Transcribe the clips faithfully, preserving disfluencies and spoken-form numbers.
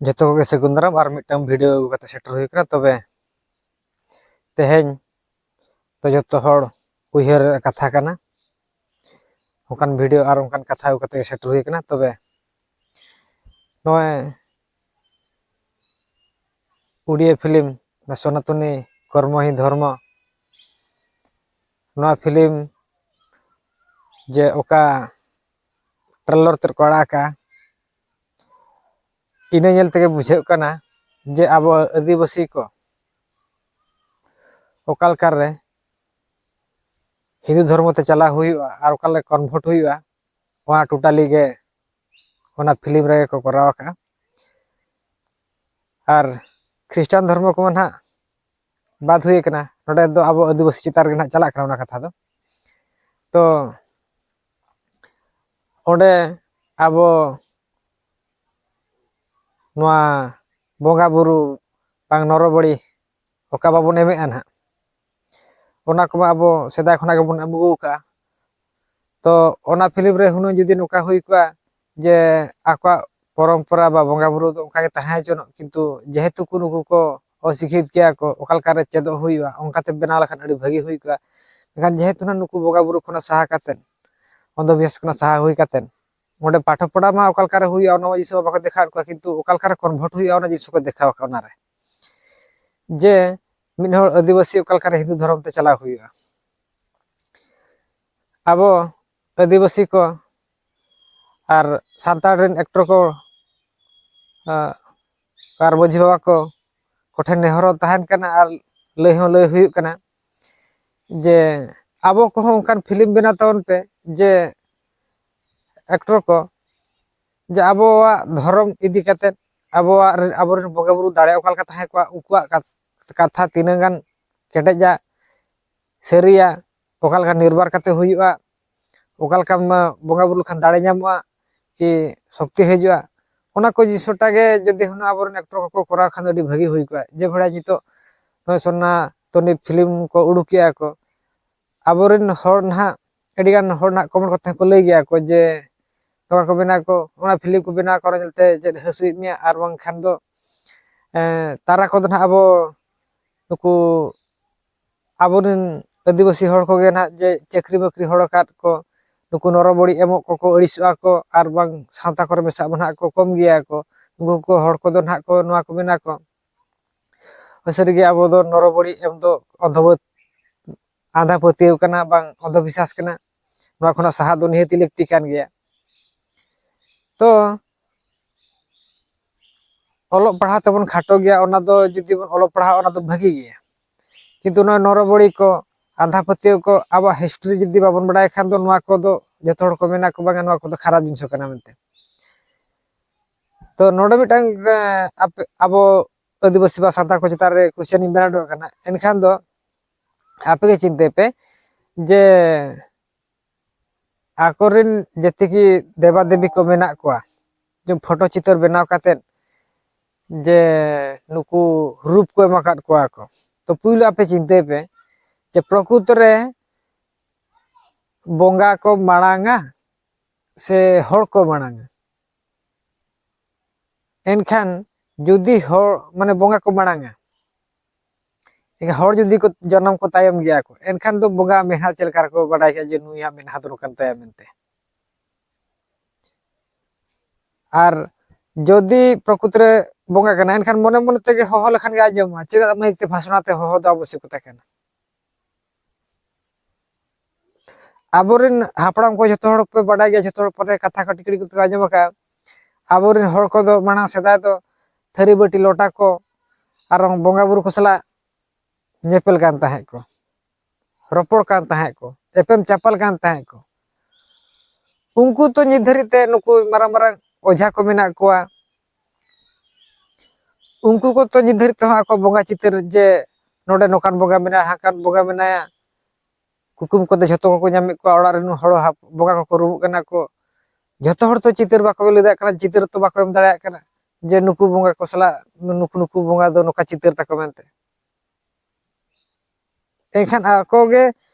ᱡᱚᱛᱚ ᱠᱚᱜᱮ ᱥᱟᱹᱜᱩᱱ ᱫᱟᱨᱟᱢ ᱟᱨ ᱢᱤᱫᱴᱟᱝ ᱵᱷᱤᱰᱤᱭᱳ ᱟᱹᱜᱩ ᱠᱟᱛᱮ ᱥᱮᱴᱮᱨ ᱦᱩᱭ ᱠᱟᱱᱟ᱾ ᱛᱚᱵᱮ ᱛᱮᱦᱮᱧ ᱫᱚ ᱡᱚᱛᱚ ᱦᱚᱲ ᱩᱭᱦᱟᱹᱨ ᱨᱮᱭᱟᱜ ᱠᱟᱛᱷᱟ ᱠᱟᱱᱟ, ᱚᱱᱠᱟᱱ ᱵᱷᱤᱰᱤᱭᱳ ᱟᱨ ᱚᱱᱠᱟᱱ ᱠᱟᱛᱷᱟ ᱟᱹᱜᱩ ᱠᱟᱛᱮ ᱜᱮ ᱥᱮᱴᱮᱨ ᱦᱩᱭ ᱠᱟᱱᱟ᱾ ᱛᱚᱵᱮ ᱱᱚᱜᱼᱚᱭ ᱩᱲᱤᱭᱟ ᱯᱷᱤᱞᱢ ᱥᱚᱱᱟᱛᱚᱱᱤ ᱠᱚᱨᱢᱚ ᱦᱤ ᱫᱷᱚᱨᱢᱚ, ᱱᱚᱣᱟ ᱯᱷᱤᱞᱢ ᱡᱮ ᱚᱠᱟ ᱴᱨᱮᱞᱟᱨ ᱛᱮᱫ ᱠᱚ ᱟᱲᱟᱜ ᱟᱠᱟᱫᱼᱟ, ᱤᱱᱟᱹ ᱧᱮᱞ ᱛᱮᱜᱮ ᱵᱩᱡᱷᱟᱹᱜ ᱠᱟᱱᱟ ᱡᱮ ᱟᱵᱚ ᱟᱹᱫᱤᱵᱟᱹᱥᱤ ᱠᱚ ᱚᱠᱟ ᱞᱮᱠᱟᱨᱮ ᱦᱤᱱᱫᱩ ᱫᱷᱚᱨᱢᱚ ᱛᱮ ᱪᱟᱞᱟᱣ ᱦᱩᱭᱩᱜᱼᱟ ᱟᱨ ᱚᱠᱟ ᱞᱮᱠᱟ ᱠᱚᱱᱵᱷᱟᱨᱴ ᱦᱩᱭᱩᱜᱼᱟ, ᱚᱱᱟ ᱴᱳᱴᱟᱞᱤ ᱜᱮ ᱚᱱᱟ ᱯᱷᱤᱞᱢ ᱨᱮᱜᱮ ᱠᱚ ᱠᱚᱨᱟᱣ ᱟᱠᱟᱫᱼᱟ᱾ ᱟᱨ ᱠᱷᱨᱤᱥᱴᱟᱱ ᱫᱷᱚᱨᱢᱚ ᱠᱚᱢᱟ ᱱᱟᱦᱟᱜ ᱵᱟᱫ ᱦᱩᱭ ᱟᱠᱟᱱᱟ, ᱱᱚᱰᱮ ᱫᱚ ᱟᱵᱚ ᱟᱹᱫᱤᱵᱟᱹᱥᱤ ᱪᱮᱛᱟᱱ ᱨᱮᱜᱮ ᱱᱟᱦᱟᱜ ᱪᱟᱞᱟᱜ ᱠᱟᱱᱟ ᱚᱱᱟ ᱠᱟᱛᱷᱟ ᱫᱚ᱾ ᱛᱚ ᱚᱸᱰᱮ ᱟᱵᱚ ᱱᱚᱣᱟ ᱵᱚᱸᱜᱟ ᱵᱩᱨᱩ ᱵᱟᱝ ᱱᱚᱨᱚᱵᱚᱲᱤ ᱚᱠᱟ ᱵᱟᱵᱚᱱ ᱮᱢᱮᱜᱼᱟ ᱱᱟᱦᱟᱜ, ᱚᱱᱟ ᱠᱚᱢᱟ ᱟᱵᱚ ᱥᱮᱫᱟᱭ ᱠᱷᱚᱱᱟᱜ ᱜᱮᱵᱚᱱ ᱮᱢ ᱟᱹᱜᱩ ᱟᱠᱟᱫᱼᱟ᱾ ᱛᱚ ᱚᱱᱟ ᱯᱷᱤᱞᱢ ᱨᱮ ᱦᱩᱱᱟᱹᱝ ᱡᱩᱫᱤ ᱱᱚᱝᱠᱟ ᱦᱩᱭ ᱠᱚᱜᱼᱟ ᱡᱮ ᱟᱠᱚᱣᱟᱜ ᱯᱚᱨᱚᱢᱯᱚᱨᱟ ᱵᱟ ᱵᱚᱸᱜᱟ ᱵᱩᱨᱩ ᱫᱚ ᱚᱱᱠᱟ ᱜᱮ ᱛᱟᱦᱮᱸ ᱦᱚᱪᱚᱱᱚᱜ, ᱠᱤᱱᱛᱩ ᱡᱮᱦᱮᱛᱩ ᱠᱚ ᱱᱩᱠᱩ ᱠᱚ ᱚᱥᱤᱠᱷᱤᱛ ᱜᱮᱭᱟ ᱠᱚ, ᱚᱠᱟ ᱞᱮᱠᱟᱨᱮ ᱪᱮᱫᱚᱜ ᱦᱩᱭᱩᱜᱼᱟ, ᱚᱱᱠᱟᱛᱮ ᱵᱮᱱᱟᱣ ᱞᱮᱠᱷᱟᱱ ᱟᱹᱰᱤ ᱵᱷᱟᱹᱜᱤ ᱦᱩᱭ ᱠᱚᱜᱼᱟ᱾ ᱢᱮᱱᱠᱷᱟᱱ ᱡᱮᱦᱮᱛᱩ ᱱᱟᱦᱟᱜ ᱱᱩᱠᱩ ᱵᱚᱸᱜᱟ ᱵᱩᱨᱩ ᱠᱷᱚᱱᱟᱜ ᱥᱟᱦᱟ ᱠᱟᱛᱮᱫ, ᱚᱱᱫᱷᱚᱵᱤᱥᱣᱟᱥ ᱠᱷᱚᱱᱟᱜ ᱥᱟᱦᱟ ᱦᱩᱭ ᱠᱟᱛᱮᱫ, ᱚᱸᱰᱮ ᱯᱟᱴᱷᱚ ᱯᱚᱲᱟ ᱢᱟ ᱚᱠᱟ ᱞᱮᱠᱟᱨᱮ ᱦᱩᱭᱩᱜᱼᱟ ᱚᱱᱟ ᱢᱟ ᱡᱤᱱᱤᱥ ᱢᱟ ᱵᱟᱠᱚ ᱫᱮᱠᱷᱟᱣᱮᱫ ᱠᱚᱣᱟ, ᱠᱤᱱᱛᱩ ᱚᱠᱟ ᱞᱮᱠᱟᱨᱮ ᱠᱚᱱᱵᱷᱟᱨᱴ ᱦᱩᱭᱩᱜᱼᱟ ᱚᱱᱟ ᱡᱤᱱᱤᱥ ᱠᱚ ᱫᱮᱠᱷᱟᱣ ᱟᱠᱟᱫᱼᱟ ᱚᱱᱟᱨᱮ, ᱡᱮ ᱢᱤᱫ ᱦᱚᱲ ᱟᱹᱫᱤᱵᱟᱹᱥᱤ ᱚᱠᱟ ᱞᱮᱠᱟᱨᱮ ᱦᱤᱱᱫᱩ ᱫᱷᱚᱨᱚᱢ ᱛᱮ ᱪᱟᱞᱟᱣ ᱦᱩᱭᱩᱜᱼᱟ᱾ ᱟᱵᱚ ᱟᱹᱫᱤᱵᱟᱹᱥᱤ ᱠᱚ ᱟᱨ ᱥᱟᱱᱛᱟᱲ ᱨᱮᱱ ᱮᱠᱴᱚᱨ ᱠᱚ, ᱟᱨ ᱢᱟᱹᱡᱷᱤ ᱵᱟᱵᱟ ᱠᱚ ᱠᱚᱴᱷᱮᱱ ᱱᱮᱦᱚᱨ ᱦᱚᱸ ᱛᱟᱦᱮᱱ ᱠᱟᱱᱟ ᱟᱨ ᱞᱟᱹᱭ ᱦᱚᱸ ᱞᱟᱹᱭ ᱦᱩᱭᱩᱜ ᱠᱟᱱᱟ ᱡᱮ ᱟᱵᱚ ᱠᱚᱦᱚᱸ ᱚᱱᱠᱟᱱ ᱯᱷᱤᱞᱢ ᱵᱮᱱᱟᱣ ᱛᱟᱵᱚᱱ ᱯᱮ ᱡᱮ ᱮᱠᱴᱚᱨ ᱠᱚ, ᱡᱮ ᱟᱵᱚᱣᱟᱜ ᱫᱷᱚᱨᱚᱢ ᱤᱫᱤ ᱠᱟᱛᱮᱫ, ᱟᱵᱚᱣᱟᱜ ᱨᱮ-, ᱟᱵᱚᱨᱮᱱ ᱵᱚᱸᱜᱟ ᱵᱩᱨᱩ ᱫᱟᱲᱮ ᱚᱠᱟ ᱞᱮᱠᱟ ᱛᱟᱦᱮᱸ ᱠᱚᱜᱼᱟ, ᱩᱱᱠᱩᱣᱟᱜ ᱠᱟᱛ-, ᱠᱟᱛᱷᱟ ᱛᱤᱱᱟᱹᱜ ᱜᱟᱱ ᱠᱮᱴᱮᱡᱟ, ᱥᱟᱹᱨᱤᱭᱟ, ᱚᱠᱟ ᱞᱮᱠᱟ ᱱᱤᱨᱵᱟᱨ ᱠᱟᱛᱮ ᱦᱩᱭᱩᱜᱼᱟ, ᱚᱠᱟ ᱞᱮᱠᱟ ᱢᱟ ᱵᱚᱸᱜᱟ ᱵᱩᱨᱩ ᱞᱮᱠᱷᱟᱱ ᱫᱟᱲᱮ ᱧᱟᱢᱚᱜᱼᱟ ᱠᱤ ᱥᱚᱠᱛᱤ ᱦᱤᱡᱩᱜᱼᱟ, ᱚᱱᱟ ᱠᱚ ᱡᱤᱱᱤᱥᱴᱟ ᱜᱮ ᱡᱩᱫᱤ ᱦᱩᱱᱟᱹᱝ ᱟᱵᱚᱨᱮᱱ ᱮᱠᱴᱚᱨ ᱠᱚᱠᱚ ᱠᱚᱨᱟᱣ ᱠᱷᱟᱱ ᱫᱚ ᱟᱹᱰᱤ ᱵᱷᱟᱹᱜᱤ ᱦᱩᱭ ᱠᱚᱜᱼᱟ᱾ ᱡᱮ ᱵᱷᱟᱲᱟ ᱱᱤᱛᱚᱜ ᱱᱚᱜᱼᱚᱭ ᱥᱚᱱᱱᱟᱛᱚᱱᱤ ᱯᱷᱤᱞᱢ ᱠᱚ ᱩᱰᱩᱠᱮᱜᱼᱟ ᱠᱚ, ᱟᱵᱚᱨᱮᱱ ᱦᱚᱲ ᱱᱟᱦᱟᱜ ᱟᱹᱰᱤᱜᱟᱱ ᱦᱚᱲ ᱱᱟᱦᱟᱜ ᱠᱚᱢᱮᱱᱴ ᱠᱚᱛᱮ ᱦᱚᱸᱠᱚ ᱞᱟᱹᱭ ᱜᱮᱭᱟ ᱠᱚ ᱡᱮ ᱱᱚᱣᱟ ᱠᱚ ᱵᱮᱱᱟᱣ ᱠᱚ, ᱚᱱᱟ ᱯᱷᱤᱞᱢ ᱠᱚ ᱵᱮᱱᱟᱣ ᱠᱚᱨᱮ ᱧᱮᱞᱛᱮ ᱪᱮᱫ ᱦᱟᱹᱥᱩᱭᱮᱫ ᱢᱮᱭᱟ, ᱟᱨ ᱵᱟᱝᱠᱷᱟᱱ ᱫᱚ ᱮᱸ, ᱛᱟᱨᱟ ᱠᱚᱫᱚ ᱱᱟᱦᱟᱜ ᱟᱵᱚ ᱱᱩᱠᱩ ᱟᱵᱚᱨᱮᱱ ᱟᱹᱫᱤᱵᱟᱹᱥᱤ ᱦᱚᱲ ᱠᱚᱜᱮ ᱱᱟᱦᱟᱜ ᱡᱮ ᱪᱟᱹᱠᱨᱤ ᱵᱟᱹᱠᱨᱤ ᱦᱚᱲ ᱟᱠᱟᱫ ᱠᱚ, ᱱᱩᱠᱩ ᱱᱚᱨᱚᱵᱚᱲᱤ ᱮᱢᱚᱜ ᱠᱚᱠᱚ ᱟᱹᱲᱤᱥᱚᱜᱼᱟ ᱠᱚ, ᱟᱨ ᱵᱟᱝ ᱥᱟᱶᱛᱟ ᱠᱚᱨᱮ ᱢᱮᱥᱟᱜ ᱢᱟ ᱱᱟᱦᱟᱜ ᱠᱚ ᱠᱚᱢ ᱜᱮᱭᱟ ᱠᱚ᱾ ᱩᱱᱠᱩ ᱠᱚ ᱦᱚᱲ ᱠᱚᱫᱚ ᱱᱟᱦᱟᱜ ᱠᱚ ᱱᱚᱣᱟ ᱠᱚ ᱢᱮᱱᱟ ᱠᱚ, ᱥᱟᱹᱨᱤᱜᱮ ᱟᱵᱚ ᱫᱚ ᱱᱚᱨᱚᱵᱚᱲᱤ ᱮᱢ ᱫᱚ ᱚᱱᱫᱷᱚ ᱟᱸᱫᱷᱟ ᱯᱟᱹᱛᱭᱟᱹᱣ ᱠᱟᱱᱟ, ᱵᱟᱝ ᱚᱱᱫᱷᱚ ᱵᱤᱥᱣᱟᱥ ᱠᱟᱱᱟ᱾ ᱱᱚᱣᱟ ᱠᱷᱚᱱᱟᱜ ᱥᱟᱦᱟᱜ ᱫᱚ ᱱᱤᱦᱟᱹᱛᱤ ᱞᱟᱹᱠᱛᱤ ᱠᱟᱱ ᱜᱮᱭᱟ᱾ ᱛᱚ ᱚᱞᱚᱜ ᱯᱟᱲᱦᱟᱣ ᱛᱮᱵᱚᱱ ᱠᱷᱟᱴᱚ ᱜᱮᱭᱟ, ᱚᱱᱟ ᱫᱚ ᱡᱩᱫᱤ ᱵᱚᱱ ᱚᱞᱚᱜ ᱯᱟᱲᱦᱟᱣ, ᱚᱱᱟ ᱫᱚ ᱵᱷᱟᱹᱜᱤ ᱜᱮᱭᱟ᱾ ᱠᱤᱱᱛᱩ ᱱᱚᱣᱟ ᱱᱚᱨᱚᱵᱚᱲᱤ ᱠᱚ, ᱟᱸᱫᱷᱟ ᱯᱟᱹᱛᱭᱟᱹᱣ ᱠᱚ, ᱟᱵᱚᱣᱟᱜ ᱦᱤᱥᱴᱨᱤ ᱡᱩᱫᱤ ᱵᱟᱵᱚᱱ ᱵᱟᱲᱟᱭ ᱠᱷᱟᱱ ᱫᱚ, ᱱᱚᱣᱟ ᱠᱚᱫᱚ ᱡᱚᱛᱚ ᱦᱚᱲ ᱠᱚ ᱢᱮᱱᱟ ᱠᱚ, ᱵᱟᱝᱟ, ᱱᱚᱣᱟ ᱠᱚᱫᱚ ᱠᱷᱟᱨᱟᱯ ᱡᱤᱱᱤᱥ ᱠᱟᱱᱟ ᱢᱮᱱᱛᱮ᱾ ᱛᱚ ᱱᱚᱰᱮ ᱢᱤᱫᱴᱟᱝ, ᱮᱸ, ᱟᱯᱮ, ᱟᱵᱚ ᱟᱹᱫᱤᱵᱟᱹᱥᱤ ᱵᱟ ᱥᱟᱱᱛᱟᱲ ᱠᱚ ᱪᱮᱛᱟᱱ ᱨᱮ ᱠᱩᱥᱪᱟᱱ ᱤᱧ ᱵᱮᱱᱟᱣ ᱦᱚᱴᱚ ᱠᱟᱜ ᱠᱟᱱᱟ᱾ ᱮᱱᱠᱷᱟᱱ ᱫᱚ ᱟᱯᱮ ᱜᱮ ᱪᱤᱱᱛᱟᱹᱭ ᱯᱮ ᱡᱮ ᱟᱠᱚᱨᱮᱱ ᱡᱮᱛᱮ ᱠᱤ ᱫᱮᱵᱟ ᱫᱮᱵᱤ ᱠᱚ ᱢᱮᱱᱟᱜ ᱠᱚᱣᱟ, ᱡᱮ ᱯᱷᱳᱴᱳ ᱪᱤᱛᱟᱹᱨ ᱵᱮᱱᱟᱣ ᱠᱟᱛᱮᱫ ᱡᱮ ᱱᱩᱠᱩ ᱨᱩᱯ ᱠᱚ ᱮᱢ ᱟᱠᱟᱫ ᱠᱚᱣᱟ ᱠᱚ, ᱛᱚ ᱯᱩᱭᱞᱩ ᱟᱯᱮ ᱪᱤᱱᱛᱟᱹᱭ ᱯᱮ ᱡᱮ ᱯᱨᱚᱠᱩᱛ ᱨᱮ ᱵᱚᱸᱜᱟ ᱠᱚ ᱢᱟᱲᱟᱝᱟ ᱥᱮ ᱦᱚᱲ ᱠᱚ ᱢᱟᱲᱟᱝᱟ? ᱮᱱᱠᱷᱟᱱ ᱡᱩᱫᱤ ᱦᱚᱲ, ᱢᱟᱱᱮ, ᱵᱚᱸᱜᱟ ᱠᱚ ᱢᱟᱲᱟᱝᱟ, ᱮᱱᱠᱷᱟᱱ ᱦᱚᱲ ᱡᱩᱫᱤ ᱠᱚ ᱡᱚᱱᱚᱢ ᱠᱚ ᱛᱟᱭᱚᱢ ᱜᱮᱭᱟ ᱠᱚ, ᱮᱱᱠᱷᱟᱱ ᱫᱚ ᱵᱚᱸᱜᱟ ᱢᱮᱫᱦᱟ ᱪᱮᱫ ᱞᱮᱠᱟ ᱨᱮᱠᱚ ᱵᱟᱰᱟᱭ ᱠᱮᱫᱟ ᱡᱮ ᱱᱩᱭᱟᱜ ᱢᱮᱫᱦᱟ ᱫᱚ ᱱᱚᱝᱠᱟᱱ ᱛᱟᱭᱟ ᱢᱮᱱᱛᱮ? ᱟᱨ ᱡᱩᱫᱤ ᱯᱨᱚᱠᱨᱤᱛᱤ ᱨᱮ ᱵᱚᱸᱜᱟ ᱠᱟᱱᱟ, ᱮᱱᱠᱷᱟᱱ ᱢᱚᱱᱮ ᱢᱚᱱᱮ ᱛᱮᱜᱮ ᱦᱚᱦᱚ ᱞᱮᱠᱷᱟᱱ ᱜᱮ ᱟᱸᱡᱚᱢᱚᱜᱼᱟ᱾ ᱪᱮᱫᱟᱜ ᱢᱟᱹᱭᱤᱠ ᱛᱮ ᱵᱷᱟᱥᱚᱱ ᱟᱛᱮ ᱦᱚᱦᱚ ᱫᱚ ᱟᱵᱚᱥᱭᱚᱠᱚᱛᱟ ᱠᱟᱱᱟ? ᱟᱵᱚᱨᱮᱱ ᱦᱟᱯᱲᱟᱢ ᱠᱚ ᱡᱚᱛᱚ ᱦᱚᱲ ᱯᱮ ᱵᱟᱰᱟᱭ ᱜᱮᱭᱟ, ᱡᱚᱛᱚ ᱦᱚᱲ ᱯᱚᱨᱮ ᱠᱟᱛᱷᱟ ᱠᱚ ᱴᱤᱠᱲᱤ ᱠᱚ ᱟᱸᱡᱚᱢ ᱟᱠᱟᱫᱼᱟ᱾ ᱟᱵᱚᱨᱮᱱ ᱦᱚᱲ ᱠᱚᱫᱚ ᱢᱟᱲᱟᱝ ᱥᱮᱫᱟᱭ ᱫᱚ ᱛᱷᱟᱹᱨᱤ ᱵᱟᱹᱴᱤ ᱞᱚᱴᱟ ᱠᱚ ᱟᱨ ᱵᱚᱸᱜᱟ ᱵᱩᱨᱩ ᱠᱚ ᱥᱟᱞᱟᱜ ᱧᱮᱯᱮᱞ ᱠᱟᱱ ᱛᱟᱦᱮᱸᱫ ᱠᱚ, ᱨᱚᱯᱚᱲ ᱠᱟᱱ ᱛᱟᱦᱮᱸᱫ ᱠᱚ, ᱮᱯᱮᱢ ᱪᱟᱯᱟᱞ ᱠᱟᱱ ᱛᱟᱦᱮᱸᱫ ᱠᱚ᱾ ᱩᱱᱠᱩ ᱛᱚ ᱱᱤᱛ ᱫᱷᱟᱹᱨᱤᱡ ᱛᱮ ᱱᱩᱠᱩ ᱢᱟᱨᱟᱝ ᱢᱟᱨᱟᱝ ᱚᱡᱷᱟ ᱠᱚ ᱢᱮᱱᱟᱜ ᱠᱚᱣᱟ, ᱩᱱᱠᱩ ᱠᱚ ᱛᱚ ᱱᱤᱛ ᱫᱷᱟᱹᱨᱤᱡ ᱛᱮᱦᱚᱸ ᱟᱠᱚ ᱵᱚᱸᱜᱟ ᱪᱤᱛᱟᱹᱨ ᱡᱮ ᱱᱚᱰᱮ ᱱᱚᱝᱠᱟᱱ ᱵᱚᱸᱜᱟ ᱢᱮᱱᱟᱭᱟ, ᱦᱟᱝᱠᱟᱱ ᱵᱚᱸᱜᱟ ᱢᱮᱱᱟᱭᱟ, ᱠᱩᱠᱢᱩ ᱠᱚᱛᱮ ᱡᱷᱚᱛᱚ ᱠᱚᱠᱚ ᱧᱟᱢᱮᱫ ᱠᱚᱣᱟ, ᱚᱲᱟᱜ ᱨᱮᱱ ᱦᱚᱲ ᱦᱟᱯ-, ᱵᱚᱸᱜᱟ ᱠᱚᱠᱚ ᱨᱩᱢᱩᱜ ᱠᱟᱱᱟ ᱠᱚ᱾ ᱡᱷᱚᱛᱚ ᱦᱚᱲ ᱛᱚ ᱪᱤᱛᱟᱹᱨ ᱵᱟᱠᱚ ᱞᱟᱹᱭ ᱫᱟᱲᱮᱭᱟᱜ ᱠᱟᱱᱟ, ᱪᱤᱛᱟᱹᱨ ᱛᱚ ᱵᱟᱠᱚ ᱮᱢ ᱫᱟᱲᱮᱭᱟᱜ ᱠᱟᱱᱟ ᱡᱮ ᱱᱩᱠᱩ ᱵᱚᱸᱜᱟ ᱠᱚ ᱥᱟᱞᱟᱜ ᱱᱩᱠᱩ ᱱᱩᱠᱩ ᱵᱚᱸᱜᱟ ᱫᱚ ᱱᱚᱝᱠᱟ ᱪᱤᱛᱟᱹᱨ ᱛᱟᱠᱚ ᱢᱮᱱᱛᱮ᱾ ᱮᱱᱠᱷᱟᱱ ᱟᱠᱚ ᱜᱮ,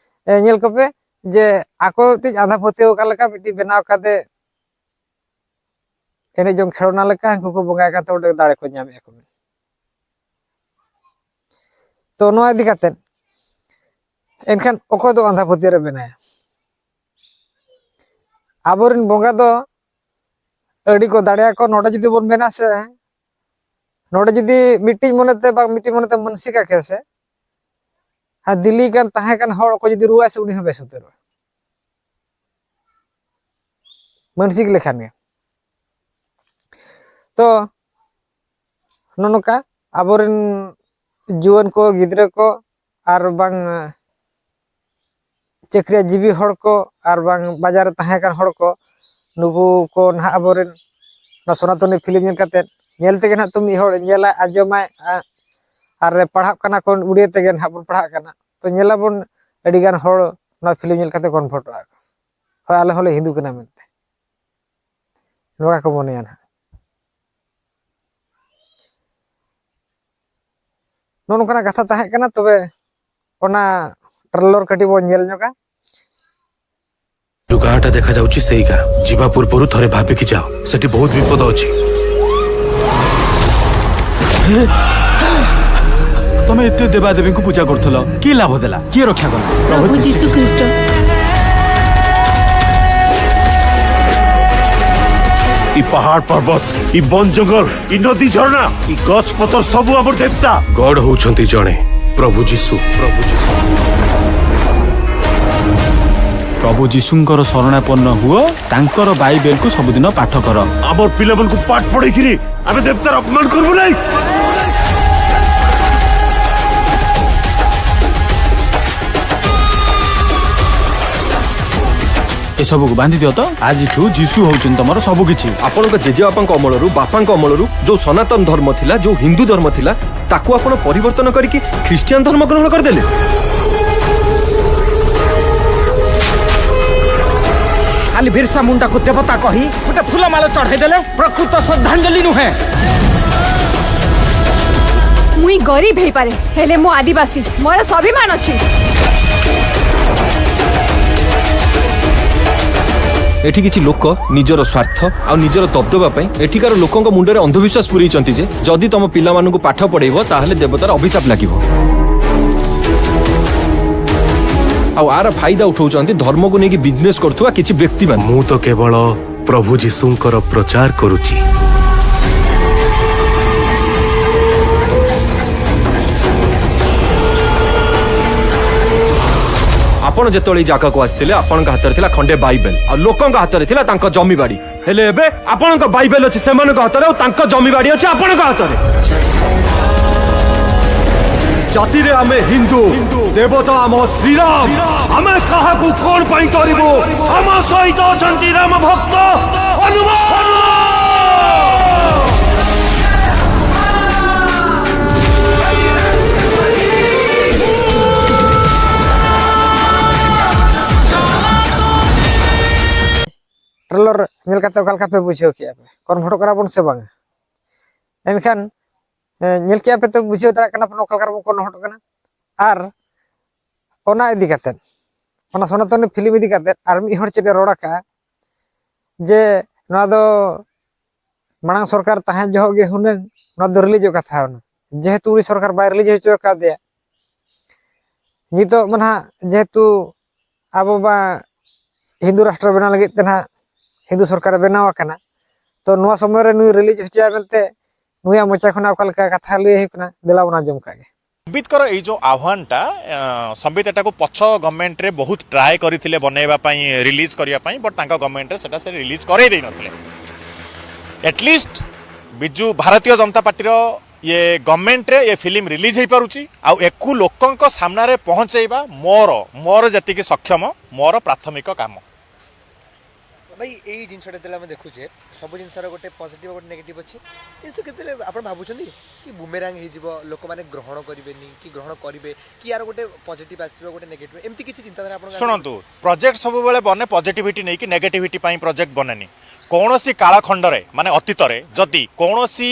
ᱮ, ᱧᱮᱞ ᱠᱚᱯᱮ ᱡᱮ ᱟᱠᱚ ᱢᱤᱫᱴᱤᱡ ᱟᱸᱫᱷᱟ ᱯᱟᱹᱛᱭᱟᱹᱣ ᱚᱠᱟ ᱞᱮᱠᱟ ᱢᱤᱫᱴᱤᱡ ᱵᱮᱱᱟᱣ ᱠᱟᱛᱮ ᱮᱱᱮᱡ ᱡᱚᱝ ᱠᱷᱮᱞᱳᱱᱟ ᱞᱮᱠᱟ ᱦᱟᱹᱱᱠᱩ ᱠᱚ ᱵᱚᱸᱜᱟᱭ ᱠᱟᱱ ᱛᱮ ᱚᱸᱰᱮ ᱫᱟᱲᱮ ᱠᱚ ᱧᱟᱢᱮᱫᱼᱟ ᱠᱚ᱾ ᱛᱚ ᱱᱚᱣᱟ ᱤᱫᱤ ᱠᱟᱛᱮᱫ ᱮᱱᱠᱷᱟᱱ ᱚᱠᱚᱭ ᱫᱚ ᱟᱸᱫᱷᱟ ᱯᱟᱹᱛᱭᱟᱹᱣ ᱨᱮ ᱢᱮᱱᱟᱭᱟ? ᱟᱵᱚᱨᱮᱱ ᱵᱚᱸᱜᱟ ᱫᱚ ᱟᱹᱰᱤ ᱠᱚ ᱫᱟᱲᱮᱭᱟᱠᱚ᱾ ᱱᱚᱰᱮ ᱡᱩᱫᱤ ᱵᱚᱱ ᱢᱮᱱᱟ ᱥᱮ, ᱱᱚᱰᱮ ᱡᱩᱫᱤ ᱢᱤᱫᱴᱤᱡ ᱢᱚᱱᱮᱛᱮ ᱵᱟᱝ ᱢᱤᱫᱴᱤᱡ ᱢᱚᱱᱮᱛᱮ ᱢᱟᱹᱱᱥᱤᱠ ᱟᱠᱮ ᱥᱮ, ᱟᱨ ᱫᱤᱞᱤ ᱠᱟᱱ ᱛᱟᱦᱮᱸ ᱠᱟᱱ ᱦᱚᱲ ᱚᱠᱚᱭ ᱡᱩᱫᱤ ᱨᱩᱣᱟᱹᱜᱼᱟᱭ ᱥᱮ, ᱩᱱᱤ ᱦᱚᱸ ᱵᱮᱥ ᱩᱛᱟᱹᱨᱚᱜᱼᱟ ᱢᱟᱹᱱᱥᱤᱠ ᱞᱮᱠᱷᱟᱱ ᱜᱮ᱾ ᱛᱚ ᱱᱚᱜᱼᱚ ᱱᱚᱝᱠᱟ ᱟᱵᱚᱨᱮᱱ ᱡᱩᱣᱟᱹᱱ ᱠᱚ, ᱜᱤᱫᱽᱨᱟᱹ ᱠᱚ, ᱟᱨ ᱵᱟᱝ ᱪᱟᱹᱠᱨᱤᱭᱟ ᱡᱤᱵᱤ ᱦᱚᱲ ᱠᱚ, ᱟᱨ ᱵᱟᱝ ᱵᱟᱡᱟᱨ ᱨᱮ ᱛᱟᱦᱮᱸ ᱠᱟᱱ ᱦᱚᱲ ᱠᱚ, ᱱᱩᱠᱩ ᱠᱚ ᱱᱟᱦᱟᱜ ᱟᱵᱚᱨᱮᱱ ᱱᱚᱣᱟ ᱥᱚᱱᱟᱛᱚᱱᱤ ᱯᱷᱤᱞᱢ ᱧᱮᱞ ᱠᱟᱛᱮᱫ, ᱧᱮᱞ ᱛᱮᱜᱮ ᱱᱟᱦᱟᱜ ᱛᱚ ᱢᱤᱫ ᱦᱚᱲ ᱧᱮᱞᱟᱭ, ᱟᱸᱡᱚᱢᱟᱭ, ᱟ-, ᱟᱨ ᱯᱟᱲᱦᱟᱜ ᱠᱟᱱᱟ ᱠᱚ, ᱩᱲᱤᱭᱟ ᱛᱮᱜᱮ ᱱᱟᱦᱟᱜ ᱵᱚᱱ ᱯᱟᱲᱦᱟᱜ ᱠᱟᱱᱟ᱾ ᱛᱚ ᱧᱮᱞᱟᱵᱚᱱ ᱟᱹᱰᱤᱜᱟᱱ ᱦᱚᱲ ᱱᱚᱣᱟ ᱯᱷᱤᱞᱢ ᱧᱮᱞ ᱠᱟᱛᱮ ᱠᱚᱱᱵᱷᱟᱨᱴᱚᱜᱼᱟ ᱠᱚ, "ᱦᱳᱭ, ᱟᱞᱮ ᱦᱚᱸᱞᱮ ᱦᱤᱱᱫᱩ ᱠᱟᱱᱟ" ᱢᱮᱱᱛᱮ᱾ ᱱᱚᱝᱠᱟ ᱠᱚ ᱢᱚᱱᱮᱭᱟ ᱱᱟᱦᱟᱜ᱾ ᱱᱚᱜᱼᱚ ᱱᱚᱝᱠᱟᱱᱟᱜ ᱠᱟᱛᱷᱟ ᱛᱟᱦᱮᱸ ᱠᱟᱱᱟ᱾ ᱛᱚᱵᱮ ᱚᱱᱟ ᱴᱨᱮᱞᱟᱨ ᱠᱟᱹᱴᱤᱡ ᱵᱚᱱ ᱧᱮᱞ ᱧᱚᱜᱟ᱾ ଯୋଉ ଗାଁଟା ଦେଖାଯାଉଛି ସେଇ ଗାଁ। ଯିବା ପୂର୍ବରୁ ଥରେ ଭାବିକି ଯାଅ, ସେଠି ବହୁତ ବିପଦ ଅଛି। ତମେ ଏତେ ଦେବାଦେବୀଙ୍କୁ ପୂଜା କରୁଥିଲ, କିଏ ଲାଭ ଦେଲା? କିଏ ରକ୍ଷା କଲା? ପ୍ରଭୁ ଯୀଶୁ ଖ୍ରୀଷ୍ଟ। ଇ ପାହାଡ ପର୍ବତ, ଇ ବନ ଜଙ୍ଗଲ, ଇ ନଦୀ ଝରଣା, ଇ ଗଛ ପତର ସବୁ ଆମର ଦେବତା। ଗଡ ହଉଛନ୍ତି ଜଣେ, ପ୍ରଭୁ ଯୀଶୁ। ପ୍ରଭୁ ଯୀଶୁ। ପ୍ରଭୁ ଯୀଶୁଙ୍କର ଶରଣାପନ୍ନ ହୁଅ, ତାଙ୍କର ବାଇବେଲକୁ ସବୁଦିନ ପାଠ କର। ଆମର ପିଲାମାନଙ୍କୁ ପାଠ ପଢେଇକିରି ଆମେ ଦେବତାର ଅପମାନ କରିବୁ ନାହିଁ। ଏସବୁକୁ ବାନ୍ଧି ଦିଅ ତ। ଆଜିଠୁ ଯୀଶୁ ହଉଛନ୍ତି ତମର ସବୁ କିଛି। ଆପଣଙ୍କ ଜେଜେବାପାଙ୍କ ଅମଳରୁ, ବାପାଙ୍କ ଅମଳରୁ ଯୋଉ ସନାତନ ଧର୍ମ ଥିଲା, ଯୋଉ ହିନ୍ଦୁ ଧର୍ମ ଥିଲା, ତାକୁ ଆପଣ ପରିବର୍ତ୍ତନ କରିକି ଖ୍ରୀଷ୍ଟିଆନ ଧର୍ମ ଗ୍ରହଣ କରିଦେଲେ। ଖାଲି ବିର୍ସା ମୁଣ୍ଡାକୁ ଦେବତା କହି ଗୋଟେ ଫୁଲମାଳ ଚଢ଼େଇ ଦେଲେ ପ୍ରକୃତ ଶ୍ରଦ୍ଧାଞ୍ଜଳି ନୁହେଁ। ମୁଇଁ ଗରିବ ହେଇପାରେ, ହେଲେ ମୁଁ ଆଦିବାସୀ, ମୋର ସ୍ୱାଭିମାନ ଅଛି। ଏଠି କିଛି ଲୋକ ନିଜର ସ୍ୱାର୍ଥ ଆଉ ନିଜର ଦବଦବା ପାଇଁ ଏଠିକାର ଲୋକଙ୍କ ମୁଣ୍ଡରେ ଅନ୍ଧବିଶ୍ୱାସ ପୁରେଇଛନ୍ତି ଯେ ଯଦି ତମ ପିଲାମାନଙ୍କୁ ପାଠ ପଢ଼େଇବ, ତାହେଲେ ଦେବତାର ଅଭିଶାପ ଲାଗିବ। ଆଉ ଆର ଫାଇଦା ଉଠାଉଛନ୍ତି ଧର୍ମକୁ ନେଇକି ବିଜନେସ୍ କରୁଥିବା କିଛି ବ୍ୟକ୍ତିମାନେ। ମୁଁ ତ କେବଳ ପ୍ରଭୁ ଯୀଶୁଙ୍କର ପ୍ରଚାର କରୁଛି। ଆପଣ ଯେତେବେଳେ ଏଇ ଜାଗାକୁ ଆସିଥିଲେ, ଆପଣଙ୍କ ହାତରେ ଥିଲା ଖଣ୍ଡେ ବାଇବେଲ, ଆଉ ଲୋକଙ୍କ ହାତରେ ଥିଲା ତାଙ୍କ ଜମିବାଡ଼ି। ହେଲେ ଏବେ ଆପଣଙ୍କ ବାଇବେଲ ଅଛି ସେମାନଙ୍କ ହାତରେ, ଆଉ ତାଙ୍କ ଜମିବାଡ଼ି ଅଛି ଆପଣଙ୍କ ହାତରେ। ଜାତିରେ ଆମେ ହିନ୍ଦୁ, ଦେବତା ଆମ ଶ୍ରୀରାମ। ଆମେ କାହାକୁ କଣ ପାଇଁ କରିବୁ? ଆମ ସହିତ ଅଛନ୍ତି ରାମ ଭକ୍ତ ହନୁମାନ। ᱴᱨᱮᱞᱚᱨ ᱧᱮᱞ ᱠᱟᱛᱮ ᱚᱠᱟ ᱞᱮᱠᱟ ᱯᱮ ᱵᱩᱡᱷᱟᱹᱣ ᱠᱮᱜᱼᱟ ᱯᱮ? ᱠᱚᱱᱵᱷᱟᱨᱴᱚᱜ ᱠᱟᱱᱟ ᱵᱚᱱ ᱥᱮ ᱵᱟᱝᱟ? ᱮᱱᱠᱷᱟᱱ ᱧᱮᱞ ᱠᱮᱜᱼᱟ ᱯᱮ ᱛᱚ, ᱵᱩᱡᱷᱟᱹᱣ ᱫᱟᱲᱮᱭᱟᱜ ᱠᱟᱱᱟ ᱵᱚᱱ ᱚᱠᱟ ᱞᱮᱠᱟ ᱨᱮᱵᱚᱱ ᱠᱚᱱᱵᱷᱟᱨᱴᱚᱜ ᱠᱟᱱᱟ᱾ ᱟᱨ ᱚᱱᱟ ᱤᱫᱤ ᱠᱟᱛᱮ, ᱚᱱᱟ ᱥᱚᱱᱟᱛᱚᱱᱤ ᱯᱷᱤᱞᱢ ᱤᱫᱤ ᱠᱟᱛᱮ ᱟᱨ ᱢᱤᱫ ᱦᱚᱲ ᱪᱮᱫ ᱮ ᱨᱚᱲ ᱟᱠᱟᱫᱼᱟ ᱡᱮ ᱱᱚᱣᱟ ᱫᱚ ᱢᱟᱲᱟᱝ ᱥᱚᱨᱠᱟᱨ ᱛᱟᱦᱮᱸ ᱡᱚᱦᱚᱜ ᱜᱮ ᱦᱩᱱᱟᱹᱝ ᱱᱚᱣᱟ ᱫᱚ ᱨᱤᱞᱤᱡᱚᱜ ᱠᱟᱛᱷᱟ ᱦᱩᱱᱟᱹᱝ, ᱡᱮᱦᱮᱛᱩ ᱩᱱᱤ ᱥᱚᱨᱠᱟᱨ ᱵᱟᱭ ᱨᱤᱞᱤᱡᱽ ᱦᱚᱪᱚ ᱟᱠᱟᱫᱮᱭᱟ᱾ ᱱᱤᱛᱚᱜ ᱢᱟ ᱱᱟᱦᱟᱜ ᱡᱮᱦᱮᱛᱩ ᱟᱵᱚ ᱢᱟ ᱦᱤᱱᱫᱩ ᱨᱟᱥᱴᱨᱚ ᱵᱮᱱᱟᱣ ᱞᱟᱹᱜᱤᱫ ᱛᱮ ᱱᱟᱦᱟᱜ ᱦᱤᱱᱫᱩ ᱥᱚᱨᱠᱟᱨᱮ ᱵᱮᱱᱟᱣ ᱟᱠᱟᱱᱟ, ᱛᱚ ᱱᱚᱣᱟ ᱥᱚᱢᱚᱭ ᱨᱮ ᱱᱩᱭ ᱨᱤᱞᱤᱡᱽ ᱦᱚᱪᱚᱭᱟ ᱢᱮᱱᱛᱮ ᱱᱩᱭᱟᱜ ᱢᱚᱪᱟ ᱠᱷᱚᱱᱟᱜ ᱚᱠᱟ ᱞᱮᱠᱟ ᱠᱟᱛᱷᱟ ᱞᱟᱹᱭ ᱦᱩᱭᱩᱜ ᱠᱟᱱᱟ, ᱫᱮᱞᱟ ᱵᱚᱱ ᱟᱸᱡᱚᱢ ᱠᱟᱜ ᱜᱮ᱾ ᱚᱢᱵᱤᱛᱠᱚᱨ ᱮᱭ ᱡᱚ ᱟᱦᱣᱟᱱᱴᱟ ᱥᱚᱢᱵᱤᱛ ᱮᱴᱟକୁ ପଛ ଗଭର୍ଣ୍ଣମେଣ୍ଟରେ ବହୁତ ଟ୍ରାଏ କରିଥିଲେ ବନେଇବା ପାଇଁ, ରିଲିଜ୍ କରିବା ପାଇଁ, ବଟ୍ ତାଙ୍କ ଗଭର୍ଣ୍ଣମେଣ୍ଟରେ ସେଟା ସେ ରିଲିଜ୍ କରେଇ ଦେଇନଥିଲେ। ଆଟଲିଷ୍ଟ ବିଜୁ ଭାରତୀୟ ଜନତା ପାର୍ଟିର ଇଏ ଗଭର୍ଣ୍ଣମେଣ୍ଟରେ ଏ ଫିଲ୍ମ ରିଲିଜ୍ ହେଇପାରୁଛି। ଆଉ ଏକୁ ଲୋକଙ୍କ ସାମ୍ନାରେ ପହଞ୍ଚେଇବା ମୋର ମୋର ଯେତିକି ସକ୍ଷମ, ମୋର ପ୍ରାଥମିକ କାମ। ଭାଇ, ଏଇ ଜିନିଷଟା ଯେତେବେଳେ ଆମେ ଦେଖୁଛେ, ସବୁ ଜିନିଷର ଗୋଟେ ପଜିଟିଭ୍ ଗୋଟେ ନେଗେଟିଭ୍ ଅଛି। ଜିନିଷ କେତେବେଳେ ଆପଣ ଭାବୁଛନ୍ତି କି ବୁମେରାଙ୍ଗ ହେଇଯିବ, ଲୋକମାନେ ଗ୍ରହଣ କରିବେନି କି ଗ୍ରହଣ କରିବେ, କି ୟାର ଗୋଟେ ପଜିଟିଭ୍ ଆସିବ, ଗୋଟେ ନେଗେଟିଭ୍, ଏମିତି କିଛି ଚିନ୍ତାଧାରା ଆପଣଙ୍କ? ଶୁଣନ୍ତୁ, ପ୍ରୋଜେକ୍ଟ ସବୁବେଳେ ବନେ ପଜିଟିଭିଟି ନେଇକି, ନେଗେଟିଭିଟି ପାଇଁ ପ୍ରୋଜେକ୍ଟ ବନେନି। କୌଣସି କାଳଖଣ୍ଡରେ, ମାନେ ଅତୀତରେ ଯଦି କୌଣସି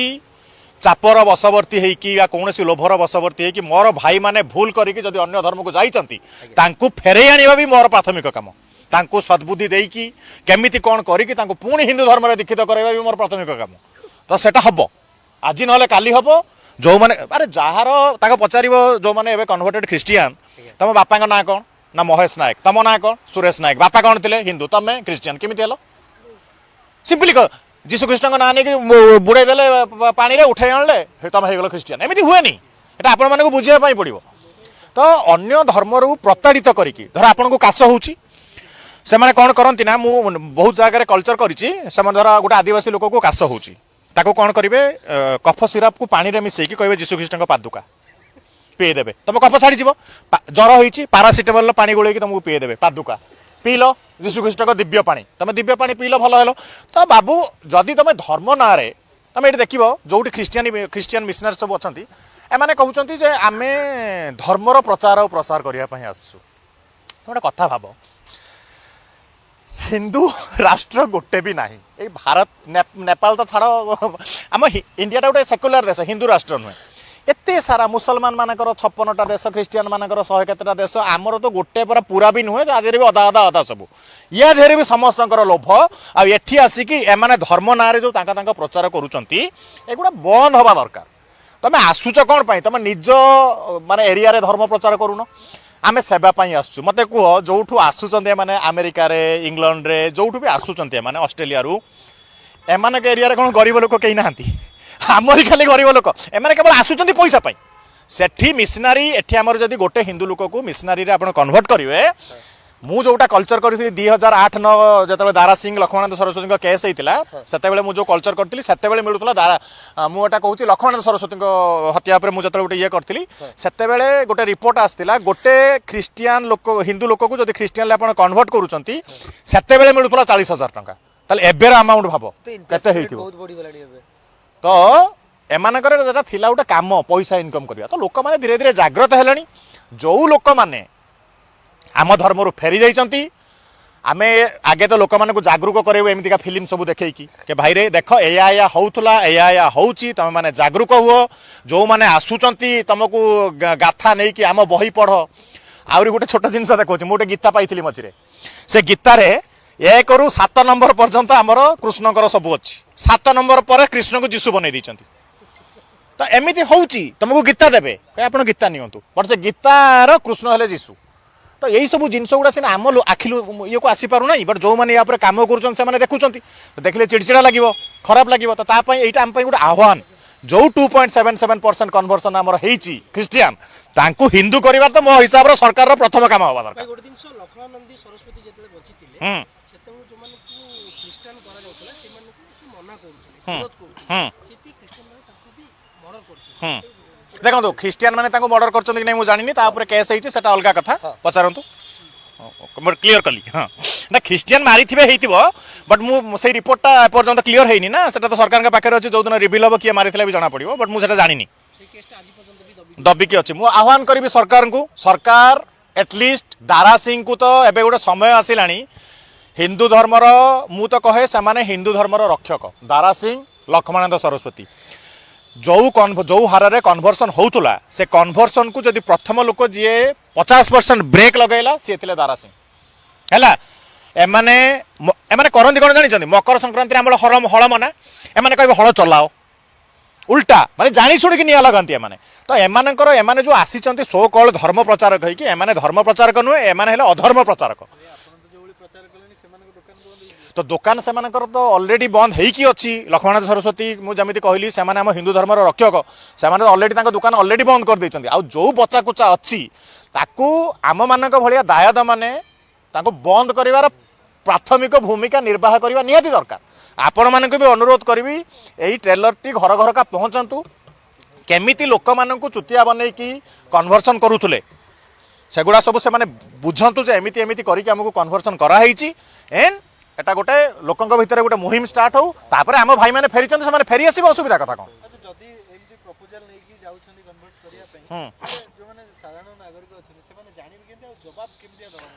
ଚାପର ବଶବର୍ତ୍ତୀ ହେଇକି ବା କୌଣସି ଲୋଭର ବଶବର୍ତ୍ତୀ ହେଇକି ମୋର ଭାଇମାନେ ଭୁଲ କରିକି ଯଦି ଅନ୍ୟ ଧର୍ମକୁ ଯାଇଛନ୍ତି, ତାଙ୍କୁ ଫେରେଇ ଆଣିବା ବି ମୋର ପ୍ରାଥମିକ କାମ। ତାଙ୍କୁ ସଦ୍ବୁଦ୍ଧି ଦେଇକି କେମିତି କ'ଣ କରିକି ତାଙ୍କୁ ପୁଣି ହିନ୍ଦୁ ଧର୍ମରେ ଦୀକ୍ଷିତ କରାଇବା ବି ମୋର ପ୍ରାଥମିକ କାମ। ତ ସେଟା ହବ, ଆଜି ନହେଲେ କାଲି ହବ। ଯେଉଁମାନେ, ଆରେ, ଯାହାର, ତାକୁ ପଚାରିବ, ଯେଉଁମାନେ ଏବେ କନଭର୍ଟେଡ୍ ଖ୍ରୀଷ୍ଟିଆନ, ତମ ବାପାଙ୍କ ନାଁ କ'ଣ? ନା ମହେଶ ନାୟକ। ତମ ନାଁ କ'ଣ? ସୁରେଶ ନାୟକ। ବାପା କ'ଣ ଥିଲେ? ହିନ୍ଦୁ। ତମେ ଖ୍ରୀଷ୍ଟିଆନ, କେମିତି ହେଲ? ସିମ୍ପଲି କହ। ଯୀଶୁ ଖ୍ରୀଷ୍ଟଙ୍କ ନାଁ ନେଇକି ବୁ- ବୁଡ଼େଇ ଦେଲେ ପା- ପାଣିରେ, ଉଠେଇ ଆଣିଲେ, ହେ, ତମେ ହେଇଗଲ ଖ୍ରୀଷ୍ଟିଆନ। ଏମିତି ହୁଏନି। ଏଟା ଆପଣମାନଙ୍କୁ ବୁଝିବା ପାଇଁ ପଡ଼ିବ। ତ ଅନ୍ୟ ଧର୍ମରୁ ପ୍ରତାଡ଼ିତ କରିକି, ଧର, ଆପଣଙ୍କୁ କାଶ ହେଉଛି, ସେମାନେ କ'ଣ କରନ୍ତି ନା, ମୁଁ ବହୁତ ଜାଗାରେ କଲଚର କରିଛି, ସେମାନେ, ଧର, ଗୋଟେ ଆଦିବାସୀ ଲୋକକୁ କାଶ ହେଉଛି, ତାକୁ କ'ଣ କରିବେ? ଅ, କଫ ସିରପକୁ ପାଣିରେ ମିଶେଇକି କହିବେ, "ଯୀଶୁ ଖ୍ରୀଷ୍ଟଙ୍କ ପାଦୁକା", ପିଏଇଦେବେ, ତମ କଫ ଛାଡ଼ିଯିବ। ପା- ଜ୍ୱର ହେଇଛି, ପାରାସିଟାମଲର ପାଣି ଗୋଳେଇକି ତମକୁ ପିଏଇଦେବେ, "ପାଦୁକା, ପିଇଲ, ଯୀଶୁ ଖ୍ରୀଷ୍ଟଙ୍କ ଦିବ୍ୟ ପାଣି", ତମେ ଦିବ୍ୟ ପାଣି ପିଇଲ, ଭଲ ହେଲ। ତ ବାବୁ, ଯଦି ତମେ ଧର୍ମ ନାଁରେ, ତମେ ଏଠି ଦେଖିବ, ଯୋଉଠି ଖ୍ରୀଷ୍ଟିଆନ, ଖ୍ରୀଷ୍ଟିଆନ ମିଶନାରୀ ସବୁ ଅଛନ୍ତି, ଏମାନେ କହୁଛନ୍ତି ଯେ, "ଆମେ ଧର୍ମର ପ୍ରଚାର ଆଉ ପ୍ରସାର କରିବା ପାଇଁ ଆସିଛୁ।" ଗୋଟେ କଥା ଭାବ, ହିନ୍ଦୁ ରାଷ୍ଟ୍ର ଗୋଟେ ବି ନାହିଁ। ଏଇ ଭାରତ, ନେ- ନେପାଳ ତ ଛାଡ଼, ଆମ ହି- ଇଣ୍ଡିଆଟା ଗୋଟେ ସେକୁଲାର ଦେଶ, ହିନ୍ଦୁ ରାଷ୍ଟ୍ର ନୁହେଁ। ଏତେ ସାରା ମୁସଲମାନ ମାନଙ୍କର ଛପନଟା ଦେଶ, ଖ୍ରୀଷ୍ଟିଆନ ମାନଙ୍କର ଶହେ କେତେଟା ଦେଶ, ଆମର ତ ଗୋଟେ ପରା ପୁରା ବି ନୁହେଁ, ତା ଦେହରେ ବି ଅଧା ଅଧା ଅଧା ସବୁ। ୟା ଦେହରେ ବି ସମସ୍ତଙ୍କର ଲୋଭ। ଆଉ ଏଠି ଆସିକି ଏମାନେ ଧର୍ମ ନାଁରେ ଯୋଉ ତାଙ୍କ ତାଙ୍କ ପ୍ରଚାର କରୁଛନ୍ତି, ଏଗୁଡ଼ା ବନ୍ଦ ହବା ଦରକାର। ତମେ ଆସୁଛ କ'ଣ ପାଇଁ? ତମେ ନିଜ, ମାନେ, ଏରିଆରେ ଧର୍ମ ପ୍ରଚାର କରୁନ। "ଆମେ ସେବା ପାଇଁ ଆସୁଛୁ।" ମତେ କୁହ, ଯୋଉଠୁ ଆସୁଛନ୍ତି ଏମାନେ, ଆମେରିକାରେ, ଇଂଲଣ୍ଡରେ, ଯୋଉଠୁ ବି ଆସୁଛନ୍ତି ଏମାନେ, ଅଷ୍ଟ୍ରେଲିଆରୁ, ଏମାନଙ୍କ ଏରିଆରେ କ'ଣ ଗରିବ ଲୋକ କେହି ନାହାନ୍ତି? ଆମରି ଖାଲି ଗରିବ ଲୋକ। ଏମାନେ କେବଳ ଆସୁଛନ୍ତି ପଇସା ପାଇଁ। ସେଠି ମିଶନାରୀ, ଏଠି ଆମର ଯଦି ଗୋଟେ ହିନ୍ଦୁ ଲୋକକୁ ମିଶନାରୀରେ ଆପଣ କନଭର୍ଟ କରିବେ, ମୁଁ ଯୋଉଟା କଲଚର କରିଥିଲି, ଦୁଇ ହଜାର ଆଠ ନଅ, ଯେତେବେଳେ ଦାରା ସିଂ, ଲକ୍ଷ୍ମଣାନନ୍ଦ ସରସ୍ୱତୀଙ୍କ କେସ୍ ହେଇଥିଲା, ସେତେବେଳେ ମୁଁ ଯୋଉ କଲଚର କରିଥିଲି, ସେତେବେଳେ ମିଳୁଥିଲା ଦାରା, ଆ, ମୁଁ ଏଟା କହୁଛି, ଲକ୍ଷ୍ମଣାନନ୍ଦ ସରସ୍ୱତୀଙ୍କ ହତ୍ୟା ଉପରେ ମୁଁ ଯେତେବେଳେ ଗୋଟେ ଇଏ କରିଥିଲି, ସେତେବେଳେ ଗୋଟେ ରିପୋର୍ଟ ଆସିଥିଲା, ଗୋଟେ ଖ୍ରୀଷ୍ଟିଆନ ଲୋକ, ହିନ୍ଦୁ ଲୋକକୁ ଯଦି ଖ୍ରୀଷ୍ଟିଆନରେ ଆପଣ କନଭର୍ଟ କରୁଛନ୍ତି, ସେତେବେଳେ ମିଳୁଥିଲା ଚାଳିଶ ହଜାର ଟଙ୍କା। ତାହେଲେ ଏବେର ଆମାଉଣ୍ଟ ଭାବ, ତ ଇନଫ୍ଲେସନ କେତେ ରେଟ୍ ହେଇଥିବ। ବହୁତ ବଢ଼ିଗଲାଣି ଏବେ। ତ ଏମାନଙ୍କର ଯେଟା ଥିଲା ଗୋଟେ କାମ, ପଇସା ଇନକମ୍ କରିବା। ତ ଲୋକମାନେ ଧୀରେ ଧୀରେ ଜାଗ୍ରତ ହେଲେଣି। ଯୋଉ ଲୋକମାନେ ଆମ ଧର୍ମରୁ ଫେରି ଯାଇଛନ୍ତି, ଆମେ ଆଗେ ତ ଲୋକମାନଙ୍କୁ ଜାଗରୁକ କରେଇବୁ ଏମିତିକା ଫିଲ୍ମ ସବୁ ଦେଖେଇକି, "କେ ଭାଇରେ, ଦେଖ, ଏଇଆ ଏଇଆ ହଉଥିଲା, ଏଇଆ ଏଇଆ ହଉଛି, ତମେମାନେ ଜାଗରୁକ ହୁଅ।" ଯୋଉମାନେ ଆସୁଛନ୍ତି, ତମକୁ ଗା- ଗାଥା ନେଇକି, "ଆମ ବହି ପଢ଼, ଆହୁରି ଗୋଟେ ଛୋଟ ଜିନିଷ ଦେଖଉଛି, ମୁଁ ଗୋଟେ ଗୀତା ପାଇଥିଲି ମଝିରେ। ସେ ଗୀତାରେ ଏକରୁ ସାତ ନମ୍ବର ପର୍ଯ୍ୟନ୍ତ ଆମର କୃଷ୍ଣଙ୍କର ସବୁ ଅଛି। ସାତ ନମ୍ବର ପରେ କୃଷ୍ଣଙ୍କୁ ଯୀଶୁ ବନେଇ ଦେଇଛନ୍ତି। ତ ଏମିତି ହଉଛି, ତମକୁ ଗୀତା ଦେବେ, କହିବେ, "ଆପଣ ଗୀତା ନିଅନ୍ତୁ।" ବଟ୍ ସେ ଗୀତାର କୃଷ୍ଣ ହେଲେ ଯୀଶୁ। ତ ଏଇ ସବୁ ଜିନିଷ ଗୁଡ଼ା ସିନା ଆମ ଲୋ-, ଆଖି ଲୋ-, ଇଏକୁ ଆସିପାରୁନାହିଁ, ବଟ୍ ଯେଉଁମାନେ ୟା ଉପରେ କାମ କରୁଛନ୍ତି, ସେମାନେ ଦେଖୁଛନ୍ତି। ତ ଦେଖିଲେ ଚିଡ଼ଚିଡ଼ା ଲାଗିବ, ଖରାପ ଲାଗିବ। ତ ତା ପାଇଁ ଏଇଟା ଆମ ପାଇଁ ଗୋଟେ ଆହ୍ୱାନ। ଯେଉଁ two point seven seven percent conversion ଆମର ହେଇଛି ଖ୍ରୀଷ୍ଟିଆନ, ତାଙ୍କୁ ହିନ୍ଦୁ କରିବାର ତ ମୋ ହିସାବରେ ସରକାରର ପ୍ରଥମ କାମ ହେବା ଦରକାର। ଭାଇ, ଗୋଟେ ଜିନିଷ, ଲକ୍ଷ୍ମଣାନନ୍ଦୀ ସରସ୍ୱତୀ ଯେତେବେଳେ ବଞ୍ଚିଥିଲେ, ହୁଁ। ସେତେବେଳେ ଯୋଉମାନଙ୍କୁ ଖ୍ରୀଷ୍ଟିଆନ କରାଯାଉଥିଲା, ସେମାନଙ୍କୁ ସେ ମନା କରୁଥିଲେ, ହୁଁ। ବିରୋଧ କରୁଥିଲେ। ହୁଁ। ସେଥିପାଇଁ ଖ୍ରୀଷ୍ଟିଆନ ମାନେ ତାଙ୍କୁ ବି ମର୍ଡର କରୁଛନ୍ତି। ହୁଁ। ଦେଖନ୍ତୁ, ଖ୍ରୀଷ୍ଟିଆନ ମାନେ ତାଙ୍କୁ ମର୍ଡର କରିଛନ୍ତି କି ନାହିଁ ମୁଁ ଜାଣିନି, ତା ଉପରେ କେସ୍ ହେଇଛି, ସେଟା ଅଲଗା କଥା। ହଁ। ପଚାରନ୍ତୁ। ମୁଁ କ୍ଲିୟର କଲି। ହଁ, ନା, ଖ୍ରୀଷ୍ଟିଆନ ମାରିଥିବେ ହେଇଥିବ, ବଟ୍ ମୁଁ ସେଇ ରିପୋର୍ଟଟା ଏପର୍ଯ୍ୟନ୍ତ କ୍ଲିୟର ହେଇନି ନା, ସେଟା ତ ସରକାରଙ୍କ ପାଖରେ ଅଛି। ଯେଉଁଦିନ ରିଭିଲ୍ ହବ କିଏ ମାରିଥିଲା ବି ଜଣାପଡ଼ିବ, ବଟ୍ ମୁଁ ସେଟା ଜାଣିନି। ସେଇ କେସ୍ଟା ଆଜି ପର୍ଯ୍ୟନ୍ତ ବି ଦବି ଦବିକି ଅଛି। ମୁଁ ଆହ୍ୱାନ କରିବି ସରକାରଙ୍କୁ, ସରକାର ଆଟଲିଷ୍ଟ ଦାରା ସିଂଙ୍କୁ ତ ଏବେ ଗୋଟେ ସମୟ ଆସିଲାଣି। ହିନ୍ଦୁ ଧର୍ମର, ମୁଁ ତ କହେ, ସେମାନେ ହିନ୍ଦୁ ଧର୍ମର ରକ୍ଷକ। ଦାରା ସିଂ, ଲକ୍ଷ୍ମଣାନନ୍ଦ ସରସ୍ୱତୀ, ଯେଉଁ କନଭ-, ଯେଉଁ ହାରରେ କନଭର୍ସନ୍ ହେଉଥିଲା, ସେ କନଭର୍ସନ୍କୁ ଯଦି ପ୍ରଥମ ଲୋକ ଯିଏ ପଚାଶ ପରସେଣ୍ଟ ବ୍ରେକ୍ ଲଗାଇଲା, ସିଏ ଥିଲେ ଦାରା ସିଂ। ହେଲା, ଏମାନେ ମ-, ଏମାନେ କରନ୍ତି କ'ଣ ଜାଣିଛନ୍ତି? ମକର ସଂକ୍ରାନ୍ତିରେ ଆମର ହଳ, ହଳ ମନା, ଏମାନେ କହିବେ, "ହଳ ଚଲାଅ।" ଉଲ୍ଟା, ମାନେ, ଜାଣି ଶୁଣିକି ନିଆଁ ଲଗାନ୍ତି ଏମାନେ। ତ ଏମାନଙ୍କର, ଏମାନେ ଯେଉଁ ଆସିଛନ୍ତି ସୋ କଲ୍ଡ ଧର୍ମ ପ୍ରଚାରକ ହେଇକି, ଏମାନେ ଧର୍ମ ପ୍ରଚାରକ ନୁହେଁ, ଏମାନେ ହେଲେ ଅଧର୍ମ ପ୍ରଚାରକ। ତ ଦୋକାନ ସେମାନଙ୍କର ତ ଅଲରେଡ଼ି ବନ୍ଦ ହେଇକି ଅଛି। ଲକ୍ଷ୍ମୀନାଥ ସରସ୍ୱତୀ, ମୁଁ ଯେମିତି କହିଲି, ସେମାନେ ଆମ ହିନ୍ଦୁ ଧର୍ମର ରକ୍ଷକ, ସେମାନେ ତ ଅଲରେଡ଼ି ତାଙ୍କ ଦୋକାନ ଅଲରେଡ଼ି ବନ୍ଦ କରିଦେଇଛନ୍ତି। ଆଉ ଯେଉଁ ବଚାକୁଚା ଅଛି, ତାକୁ ଆମମାନଙ୍କ ଭଳିଆ ଦାୟଦମାନେ ତାଙ୍କୁ ବନ୍ଦ କରିବାର ପ୍ରାଥମିକ ଭୂମିକା ନିର୍ବାହ କରିବା ନିହାତି ଦରକାର। ଆପଣମାନଙ୍କୁ ବି ଅନୁରୋଧ କରିବି, ଏଇ ଟ୍ରେଲରଟି ଘର ଘରକା ପହଞ୍ଚନ୍ତୁ। କେମିତି ଲୋକମାନଙ୍କୁ ଚୁତିଆ ବନେଇକି କନଭର୍ସନ୍ କରୁଥିଲେ, ସେଗୁଡ଼ା ସବୁ ସେମାନେ ବୁଝନ୍ତୁ ଯେ ଏମିତି ଏମିତି କରିକି ଆମକୁ କନଭର୍ସନ୍ କରାହେଇଛି। ଏନ୍ ଏଟା ଗୋଟେ ଲୋକଙ୍କ ଭିତରେ ଗୋଟେ ମୁହିମ ଷ୍ଟାର୍ଟ ହଉ, ତାପରେ ଆମ ଭାଇମାନେ ଫେରିଛନ୍ତି, ସେମାନେ ଫେରି ଆସିବେ, ଅସୁବିଧା କଥା କ'ଣ? ଆଚ୍ଛା, ଯଦି ଏମିତି ପ୍ରପୋଜାଲ ନେଇକି ଯାଉଛନ୍ତି କନଭର୍ଟ କରିବା ପାଇଁ, ହୁଁ। ତାହେଲେ ଯୋଉମାନେ ସାଧାରଣ ନାଗରିକ ଅଛନ୍ତି, ସେମାନେ ଜାଣିବେ କେମିତି, ଆଉ ଜବାବ କେମିତି ଦେବା?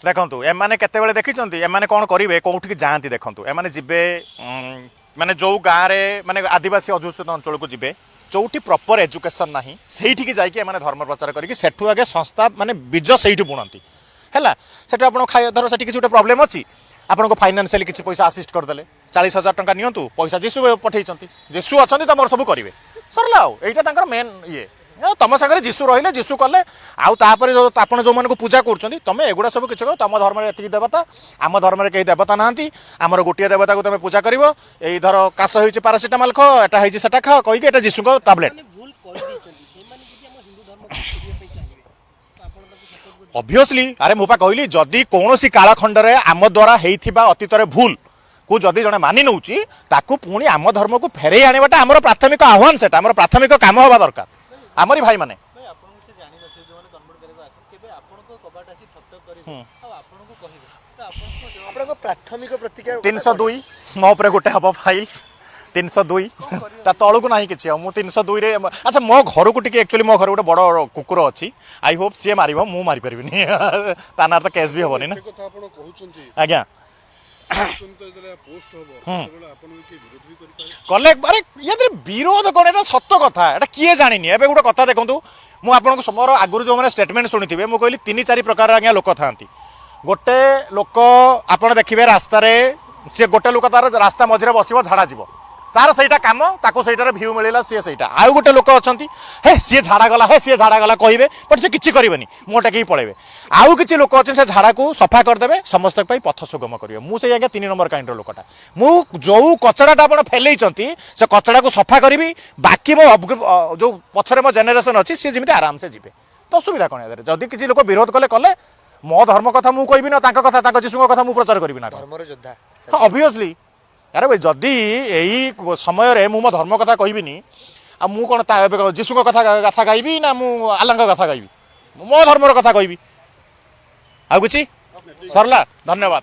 ଦେଖନ୍ତୁ, ଏମାନେ କେତେବେଳେ ଦେଖିଛନ୍ତି, ଏମାନେ କ'ଣ କରିବେ, କୋଉଠିକି ଯାଆନ୍ତି? ଦେଖନ୍ତୁ, ଏମାନେ ଯିବେ, ଉଁ, ମାନେ ଯୋଉ ଗାଁରେ ମାନେ ଆଦିବାସୀ ଅଧ୍ୟୁଷିତ ଅଞ୍ଚଳକୁ ଯିବେ, ଯୋଉଠି ପ୍ରପର ଏଜୁକେସନ୍ ନାହିଁ, ସେଇଠିକି ଯାଇକି ଏମାନେ ଧର୍ମ ପ୍ରଚାର କରିକି ସେଠୁ ଆଗେ ସଂସ୍ଥା ମାନେ ବୀଜ ସେଇଠି ବୁଣନ୍ତି। ହେଲା, ସେଠୁ ଆପଣ ଖାଇବା, ଧର ସେଠି କିଛି ଗୋଟେ ପ୍ରୋବ୍ଲେମ୍ ଅଛି, ଆପଣଙ୍କୁ ଫାଇନାନ୍ସିଆଲି କିଛି ପଇସା ଆସିଷ୍ଟ କରିଦେଲେ, ଚାଳିଶ ହଜାର ଟଙ୍କା ନିଅନ୍ତୁ, ପଇସା ଯୀଶୁ ପଠେଇଛନ୍ତି, ଯୀଶୁ ଅଛନ୍ତି, ତମର ସବୁ କରିବେ। ସରିଲା, ଆଉ ଏଇଟା ତାଙ୍କର ମେନ୍ ଇଏ। ଏ, ତମ ସାଙ୍ଗରେ ଯୀଶୁ ରହିଲେ, ଯୀଶୁ କଲେ। ଆଉ ତାପରେ ଯୋଉ ଆପଣ ଯୋଉମାନଙ୍କୁ ପୂଜା କରୁଛନ୍ତି, ତମେ ଏଗୁଡ଼ା ସବୁ କିଛି କର, ତମ ଧର୍ମରେ ଏତିକି ଦେବତା, ଆମ ଧର୍ମରେ କେହି ଦେବତା ନାହାନ୍ତି, ଆମର ଗୋଟିଏ ଦେବତାକୁ ତମେ ପୂଜା କରିବ। ଏଇ ଧର କାଶ ହେଇଛି, ପାରାସିଟାମଲ ଖାଅ, ଏଟା ହେଇଛି, ସେଟା ଖାଅ କହିକି ଏଟା ଯୀଶୁଙ୍କ ଟାବଲେଟ୍। ସେମାନେ ଭୁଲ କରିଦେଇଛନ୍ତି। ସେମାନେ ଯଦି ଆମ ହିନ୍ଦୁ ଧର୍ମକୁ ଫେରିବା ପାଇଁ ଚାହିଁବେ, ତ ଆପଣ ତାଙ୍କୁ ସପୋର୍ଟ କରିବେ? ଅବଭିୟସଲି। ଆରେ, ମୁଁ ପା କହିଲି, ଯଦି କୌଣସି କାଳଖଣ୍ଡରେ ଆମ ଦ୍ୱାରା ହେଇଥିବା ଅତୀତରେ ଭୁଲକୁ ଯଦି ଜଣେ ମାନି ନେଉଛି, ତାକୁ ପୁଣି ଆମ ଧର୍ମକୁ ଫେରେଇ ଆଣିବାଟା ଆମର ପ୍ରାଥମିକ ଆହ୍ୱାନ, ସେଟା ଆମର ପ୍ରାଥମିକ କାମ ହେବା ଦରକାର ଆମରି ଭାଇମାନେ। ଭାଇ, ଆପଣଙ୍କୁ ସେ ଜାଣିନଥିବେ, ଯୋଉମାନେ କନଭର୍ଟ କରିବାକୁ ଆସନ୍ତି, କେବେ ଆପଣଙ୍କ କବାଟ ଆସି ଠକ୍ ଠକ୍ କରିବେ, ଆଉ ଆପଣଙ୍କୁ କହିବେ, ତ ଆପଣଙ୍କୁ ଜବାବ ଆପଣଙ୍କ ପ୍ରାଥମିକ ପ୍ରତିକ୍ରିୟା? ତିନିଶହ ଦୁଇ, ମୋ ଉପରେ ଗୋଟେ ହବ ଫାଇଲ୍। ତିନିଶହ ଦୁଇ, ତା ତଳକୁ ନାହିଁ କିଛି। ଆଉ ମୁଁ ତିନିଶହ ଦୁଇରେ, ଆଚ୍ଛା, ମୋ ଘରକୁ ଟିକେ, ଆକ୍ଚୁଆଲି ମୋ ଘରେ ଗୋଟେ ବଡ଼ କୁକୁର ଅଛି। ଆଇ ହୋପ୍ ସିଏ ମାରିବ, ମୁଁ ମାରିପାରିବିନି। ତା ନାଁରେ ତ କେସ୍ ବି ହବନି ନା। ଏ କଥା ଆପଣ କହୁଛନ୍ତି, ଆଜ୍ଞା। କହୁଛନ୍ତି ତ ଯେତେବେଳେ ପୋଷ୍ଟ ହବ, ସେତେବେଳେ ଆପଣ ବି କିଏ ବିରୋଧ ବି କରିପାରିବେ। କଲେ, ଆରେ, ଇଏ ବିରୋଧ କ'ଣ? ଏଇଟା ସତ କଥା, ଏଇଟା କିଏ ଜାଣିନି। ଏବେ ଗୋଟେ କଥା ଦେଖନ୍ତୁ, ମୁଁ ଆପଣଙ୍କୁ ସ-, ମୋର ଆଗରୁ ଯେଉଁମାନେ ଷ୍ଟେଟମେଣ୍ଟ ଶୁଣିଥିବେ, ମୁଁ କହିଲି ତିନି ଚାରି ପ୍ରକାର ଆଜ୍ଞା ଲୋକ ଥାଆନ୍ତି। ଗୋଟେ ଲୋକ ଆପଣ ଦେଖିବେ ରାସ୍ତାରେ, ସେ ଗୋଟେ ଲୋକ ତାର ରାସ୍ତା ମଝିରେ ବସିବ, ଝାଡ଼ା ଯିବ, ତାର ସେଇଟା କାମ, ତାକୁ ସେଇଟାରେ ଭ୍ୟୁ ମିଳିଲା, ସିଏ ସେଇଟା। ଆଉ ଗୋଟେ ଲୋକ ଅଛନ୍ତି, ହେ ସିଏ ଝାଡ଼ା ଗଲା, ହେ ସିଏ ଝାଡ଼ା ଗଲା କହିବେ, ବଟ୍ ସେ କିଛି କରିବେନି, ମୁହଁ ଟେକିକି ପଳେଇବେ। ଆଉ କିଛି ଲୋକ ଅଛନ୍ତି, ସେ ଝାଡ଼ାକୁ ସଫା କରିଦେବେ, ସମସ୍ତଙ୍କ ପାଇଁ ପଥ ସୁଗମ କରିବେ। ମୁଁ ସେଇ ଆଜ୍ଞା ତିନି ନମ୍ବର କାଇଣ୍ଡର ଲୋକଟା। ମୁଁ ଯୋଉ କଚଡ଼ାଟା ଆପଣ ଫେଲେଇଛନ୍ତି, ସେ କଚଡ଼ାକୁ ସଫା କରିବି, ବାକି ମୋ ଅବଗ-, ଅ, ଯୋଉ ପଛରେ ମୋ ଜେନେରେସନ୍ ଅଛି, ସିଏ ଯେମିତି ଆରାମସେ ଯିବେ। ତ ଅସୁବିଧା କ'ଣ ଏଥିରେ? ଯଦି କିଛି ଲୋକ ବିରୋଧ କଲେ, କଲେ, ମୋ ଧର୍ମ କଥା ମୁଁ କହିବି ନା, ତାଙ୍କ କଥା, ତାଙ୍କ ଯୀଶୁଙ୍କ କଥା ମୁଁ ପ୍ରଚାର କରିବି ନା କ'ଣ? ଧର୍ମର ଯୋଦ୍ଧା। ହଁ, ଅବଭିୟସଲି। ଆରେ ଭାଇ, ଯଦି ଏଇ ସମୟରେ ମୁଁ ମୋ ଧର୍ମ କଥା କହିବିନି, ଆଉ ମୁଁ କ'ଣ ତା, ଏବେ କ'ଣ ଯୀଶୁଙ୍କ କଥା, କଥା ଗାଇବି ନା ମୁଁ ଆଲ୍ଲାଙ୍କ କଥା ଗାଇବି? ମୁଁ ମୋ ଧର୍ମର କଥା କହିବି। ଆଉ କିଛି? ସରିଲା, ଧନ୍ୟବାଦ।